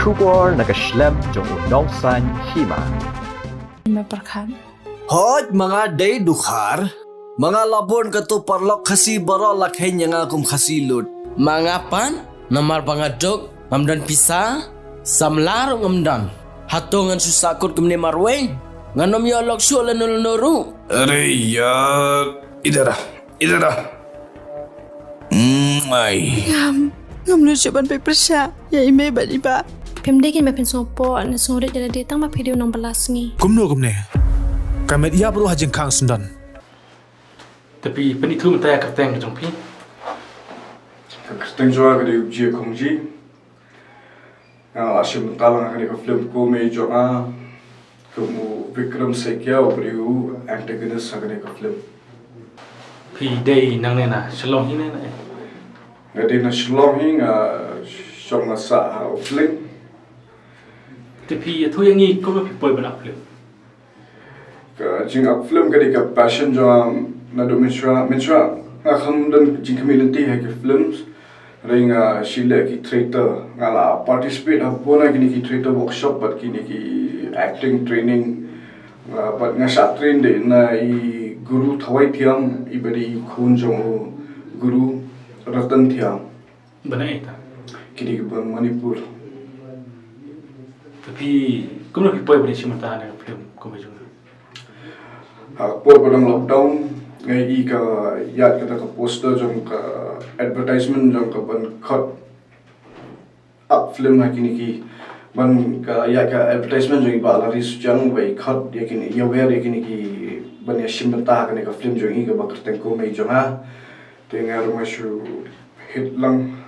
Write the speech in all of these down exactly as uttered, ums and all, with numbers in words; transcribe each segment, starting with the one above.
Khubor na ka shlem jong u Nongsaiñ Hima. Hima Pyrkhat. Hooid, ma nga dei Dkhar. Ma nga la bun katto paralok Khasi baroh la kheiñ ïa nga kum Khasi lut. Ma nga pat, namar ba nga duk, ngam don pisa, samla ruh ngam don. Hato ngan shu sahkut kumne marwei? Ngan ym ïoh lok shuh lano lano ruh. अरे यार, इधर आ, इधर आ। Mwai. Ngam, ngam nud shuh ban peit pyrshah ïa i mei bad i bah. Phim dei kein ba phin sngewpoh ne sngewrit ïa lade tang ba phi dei u nongbylla sngi. Kumno kumne? Ka met ïap ruh ha jingkhang syndon. Te phi pynithuh mynta ïa ka kyrteng ka jong phi? Ka kyrteng jong nga ka dei u Jia Khongji. Nga la shim bynta lang ha kane ka film Ko Mei Jong Nga kum u Vikram Saikia, u briew u antagonist ha kane ka film. Phi dei nangne na Shillong hi ne na ei? Nga dei na Shillong hi, nga shong nga sah ha U Pling. Te phi ïathuh ïa ngi kumno phi poi ban ap film? Ka jingap film ka dei ka passion jong nga naduh mynshuwa, mynshuwa nga khlem don jingkhmih lynti ha ki films. Hynrei nga shu leh ki theatre, nga la participate ha bun na kine ki theatre workshop bad kine ki acting training. Uh, bad nga shah train de na i guru Thawai Thiam, i ba dei i khun jong u guru Ratan Thiam. Ba na ei ta? Ki dei kiba Manipur. Te phi, kumno phi poi ban ïashim bynta na ka film Ko Mei Jong Nga? Ha por ba dang lockdown, nga ïohi ka ïaid kata ka poster jong ka advertisement jong ka ban khot ap film ha kine ki, ban ka ïaid ka advertisement jong i Bah Larry Suchang ba i khot ïa kine, ïawer ïa kine ki ban ïashim bynta ha kane ka film jong i kaba kyrteng Ko Mei Jong Nga. Te nga ruh nga shu hit lang.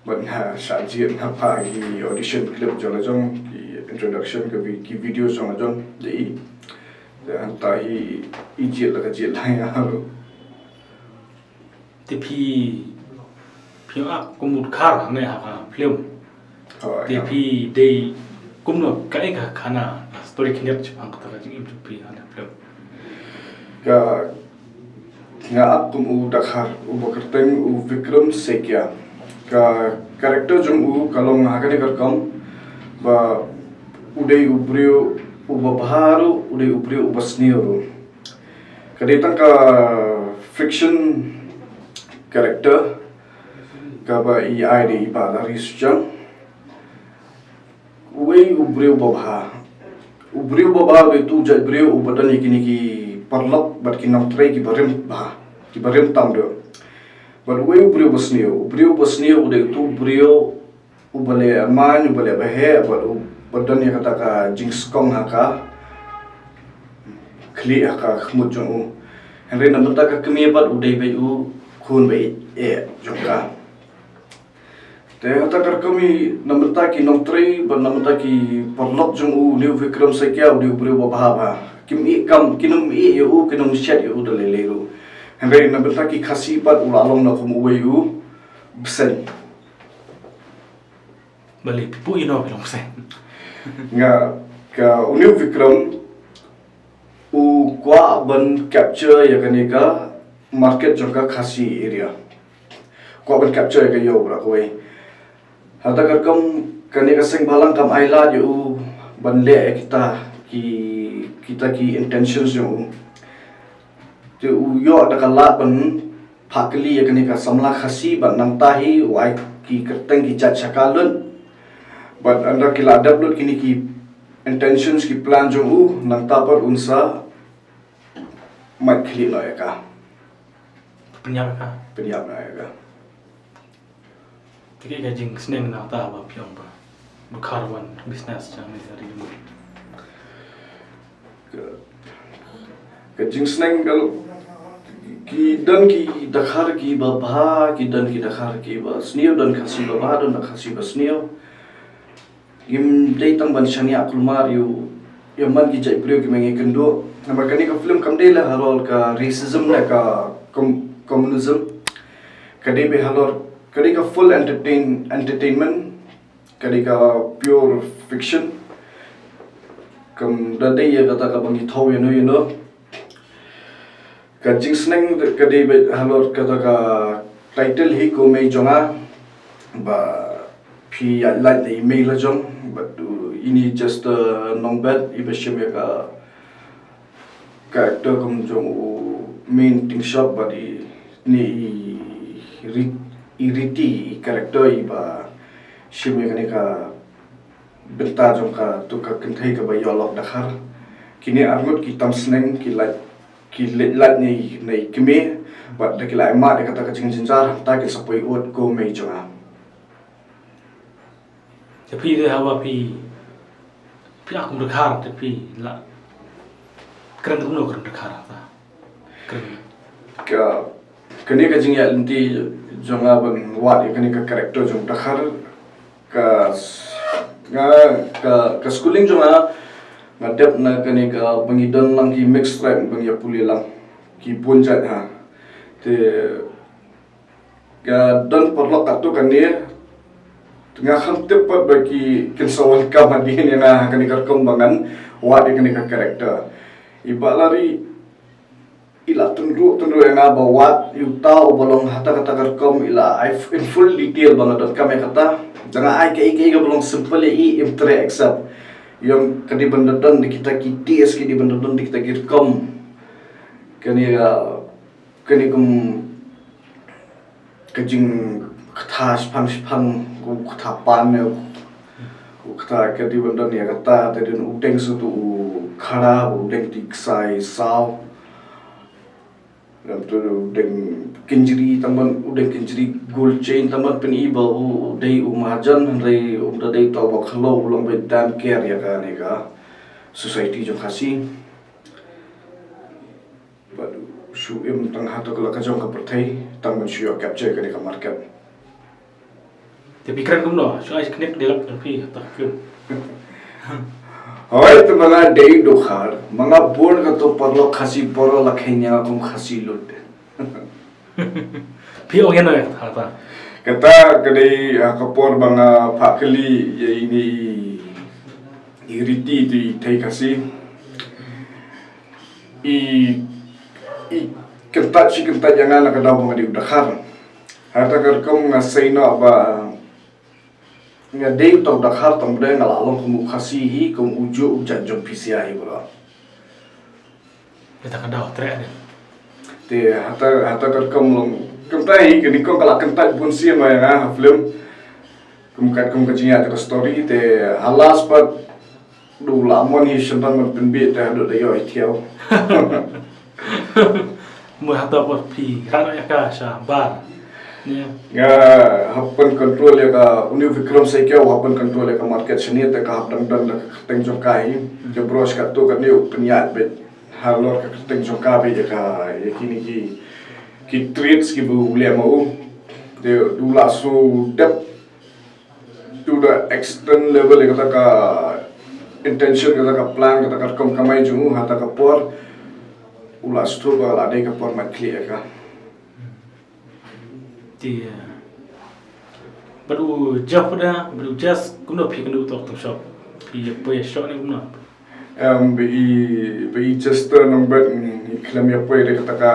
Bad nga shah jied, nga phah ki audition clip jong la jong, ki introduction, ki vi-, ki video jong la jong, dei. Te hangta hi i jied la ka jied la ïa ruh. Te phi, phi ap kum u Dkhar hangne ha ka film. Oh, te ïa. Phi dei kumno, kaei ka khana, story khyndiat shaphang kata ka jingim jong phi hangne ha film? Ka, nga ap kum u Dkhar, uba kyrteng u Vikram Saikia. Ka character jong u ka long ha kane ka rukom ba u dei u briew uba bha ruh, u dei u briew uba sniew ruh. Ka dei tang ka fiction character kaba i ai da i Bah Larry Suchang. Uwei u briew uba bha. U briew uba bha u dei utu u jait briew uba don ïa kine ki paralok bad ki nongtrei kiba rim bha, kiba rim tam duh. Bad uwei u briew uba sniew, u briew uba sniew u dei utu u briew uba leh main, uba leh baheh, bad uba don ïa kata ka jingskong ha ka khlieh, ha ka khmut jong u. Hynrei na bynta ka kmie pat u dei beit u khun ba ïeit jong ka. Te hata ka rukom hi na bynta ki nongtrei bad na bynta ki paralok jong u, une u Vikram Saikia u dei u briew uba bha bha. Kim ïeh kam, kin ym ïeh ïa u, kin ym shet ïa u da lei lei ruh. Hynrei na bynta ki Khasi pat u la long na kum uwei u bseiñ. Balei phi pyrkhat ïa u long bseiñ? Nga, ka une u Vikram u kwah ban capture ïa kane ka market jong ka Khasi area. Kwah ban capture ïa ka ïew baroh kawei. Hata ka rukom kane ka seng bhalang kam ai lad ïa u ban leh ïa kita ki, kita ki intentions jong u. Te u ïoh da ka lad ban phah kylli ïa kane ka samla Khasi bad nangta hi u ai ki kyrteng ki jait sha ka lut. Bad ynda ki la dep lut kine ki intentions, ki plan jong u, nangta pat un sa mait khlieh noh ïa ka. Pynïap ïa ka. Pynïap noh ïa ka. Te kaei ka jingsneng nangta ba phi ong ba Dkhar wan business jong ngi ha ri jong ngi? Ka, ka jingsneng ka, ki don ki Dkhar kiba bha, ki don ki Dkhar kiba sniew, don Khasi ba bha, don Khasi ba sniew. Ngim dei tang ban shaniah kulmar ïa u, ïa man ki jait briew kiba ngi kynduh. Namar kane ka film kam dei la halor ka racism ne ka com-, communism. Ka dei beit halor, ka dei ka full entertain, entertainment. Ka dei ka pure fiction. Kam da dei ïa kata kaba ngi thaw ïano ïano. Ka jingsneng ka dei beit halor kata ka title hi Ko Mei Jong Nga, ba Phi ïa lait na i mei la jong, bad u ini Chester Nongbet, i ba shim ïa ka character kum jong u Min Tingshop, bad i ni i Rit-, i Riti, i character i ba shim ïa kane ka bynta jong ka tu ka kynthei ka ba ïoh lok dkhar. Kine arngut ki tam sneng ki lait, ki lait lait na i, na i kmie, bad da ki la ai mad ïa kata ka jingjynjar, hangta kin sa poi ud ko mei jong nga. Te phi de haba phi, phi ak kum dkhar te phi la kren kumno kren dkhar ta. Kren. Ka, kane ka jingïaid lynti jong nga ban wad ïa kane ka character jong dkhar, ka s-, nga, ka, ka schooling jong nga, nga dep na kane ka ba ngi don lang ki mixed tribe ba ngi ïa pule lang ki bun jait ha. Te ka don paralok katto katne, nga kham tip pat ba ki kin sa welcome hadien ïa nga ha kane ka rukom ba ngan wad ïa kane ka character. I Bah Larry i la tynruh tynruh ïa nga ba wad ïa uta uba long hata kata ka rukom, i la ai f-, in full detail ba nga donkam ïa kata. Da nga ai kaei kaei kaba long simple ïa i, im treh accept. Ïa ka dei ban don da kita ki taste, ka dei ban don da kita ki rukom. Kane ka, kane kum ka jingkta shipang shipang, u kta pan ne, u kta, ka dei ban don ïa kata, te don u deng shuh tu u khara, u deng ti ksai saw. Lem tu u deng kynjri, tang ban u deng kynjri gold chain, tang ban pyni ba u, u dei u mahajan, hynrei um da dei uta uba khlaww, u long ba dang care ïa kane ka society jong Khasi. Bad u shu im tang hato ka la ka jong ka pyrthei, tang ban shu ïoh capture kane ka market. Te phi kren kumno, shu ai khyndiat dialogue jong phi, hato ka film. Hooid, te ma nga dei dkhar, ma nga bun kato paralok Khasi baroh la kheiñ ïa nga kum Khasi lut. Phi ong ïano ïa kata? Kata ka dei, ha ka por ba nga phah kylli ïa ine i Riti tu i Thei Khasi. I, i kyntait shi kyntait ïa nga na ka daw ba nga dei u dkhar. Hata ka rukom nga sei noh ba nga dei uta u dkhar, tang ba dei nga la long kum u Khasi hi, kum ujuh u jait jong P C I hi bro. Kata ka daw treh ne. Te hata, hata ka rukom long. Kumta hi, kane kong ka la kyntait bun sien ïa nga ha film. Kum kat kum ka jingïaid ka story, te ha last pat du la mon hi shen tang ban pynbeit te haduh da ïoh i thiaw. Mo hata pat phi rah ïa ka sha bar. Nga hap ban control ïa ka, uni u Vikram Saikia u hap ban control ïa ka market shane, te ka hap dang don da ka kyrteng jong ka hi. Te bro shi katto katne u pynïaid beit halor ka kyrteng jong ka beit ïa ka, ïa kine ki, ki treats kiba u leh ma u. Te u la shu dep to the extent level ïa kata ka intention, kata ka plan, kata ka rukom kamai jong u, hata ka por u la shu ba la dei ka por mat khlieh ïa ka. Te, eh, bad u Jeff da, bad u Jess, kumno phi kynduh tok tang shop? Phi ïa poi shop ne kumno? Em, ba i, ba i Chester Nongbet, mm, i khlem ïa poi da kata ka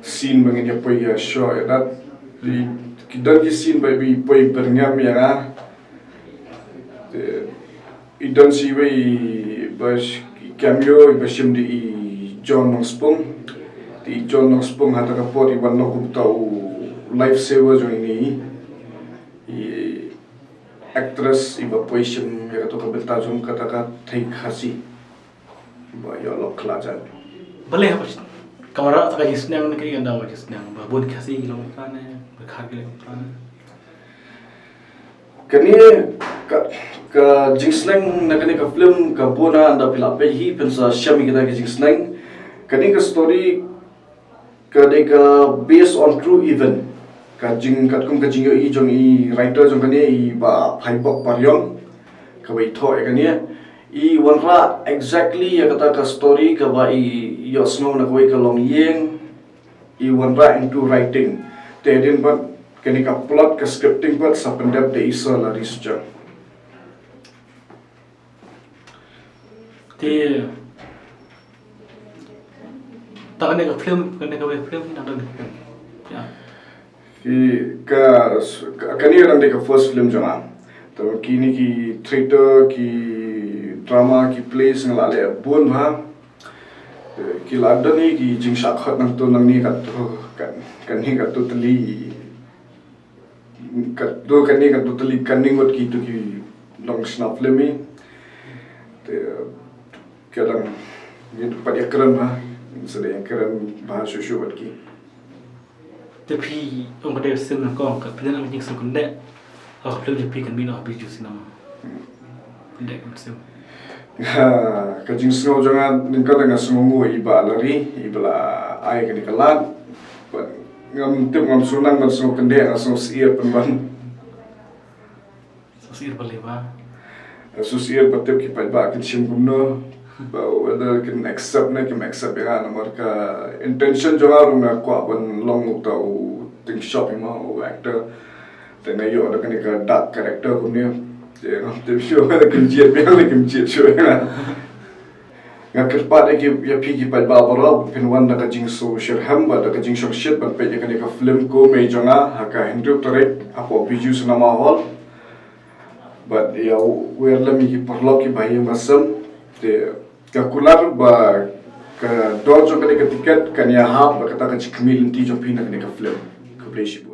scene ba ngin ïa poi ïa shoh ïa dat. I, ki don ki scene ba i poi byrngem ïa nga. Te, i don shi wei ba sh-, cameo, i ba shim da i John Nongspung. Te i John Nongspung hata ka por i wan long kum uta u life saver jong ine i, i actress i ba poi shim ïa kato ka bynta jong kata ka Thei Khasi ba ïoh lok khlajat. Balei haba sh-, ka wanrah ta ka jingsneng ne, ka ïa ka daw ka jingsneng ba bun Khasi ki long ka ne, ba Khar ki long ka ne. Kane ka, ka jingsneng na kane ka film ka bun, ynda phi la peit hi phin sa shem ïa kita ki jingsneng. Kane ka story ka dei ka based on true event. Ka jing, katkum ka jingïohi jong i writer jong kane, i Bah Phaibok Pariong, kaba i thoh ïa kane. I wanrah exactly ïa kata ka story kaba i ïohsngew na kawei ka longïing, i wanrah into writing. Te hadien pat kane ka plot, ka scripting pat sa pyndep da i Sir Larry Suchong. Te ta kane ka film, kane ka wei film, na kane ka film. Ya. Ki ka, ka kane ka dang dei ka first film jong nga. Te kine ki theater, ki drama, ki plays nga la leh bun bha. Ki la don hi ki jingshah khot nangto nangne katto, kan, kane ka totally, katto kane ka totally kane ngut kito ki nongshna film hi. Te ka dang ngi pat ïakren bha, ngi sa ïakren bha shuh shuh bad ki. Te phi ong ka dei sien na kong ka phi dang jingsngewkhyndai ha ka film jong phi kan mih noh ha Bijou Cinema. Khyndai ka mynsiem. Ha, ka jingsngew jong nga nyngkong nga sngewnguh ïa i Bah Larry, i ba la ai kane ka lad. Ngam tip, ngam sngewsynei ban sngewkhyndai, nga sngewsyier pynban. Sngewsyier balei ba? Sngewsyier ba tip ki paidbah kin shim kumno. Ba whether kin accept ne kim accept ïa nga, namar ka intention jong nga ruh nga kwah ban long uta u ting shop ïa ma u actor. Te nga ïoh da kane ka dark character kumne. Te ngam tip shuh whether kim jied biang ne kim jied shuh ïa nga. Nga kyrpad ïa ki, ïa phi ki paidbah baroh, phin wan da ka jingsngewshitrhem bad da ka jingshongshit ban peit ïa kane ka film Ko Mei Jong Nga ha ka hynriew tarik hapoh Bijou Cinema Hall. Bad ïa u, wer lem ïa ki paralok ki bahaïing bahasem. Te ka kular ba ka dor jong kane ka tiket kan ïahap bad kata ka jingkhmih lynti jong phi na kane ka film. Khublei shibun.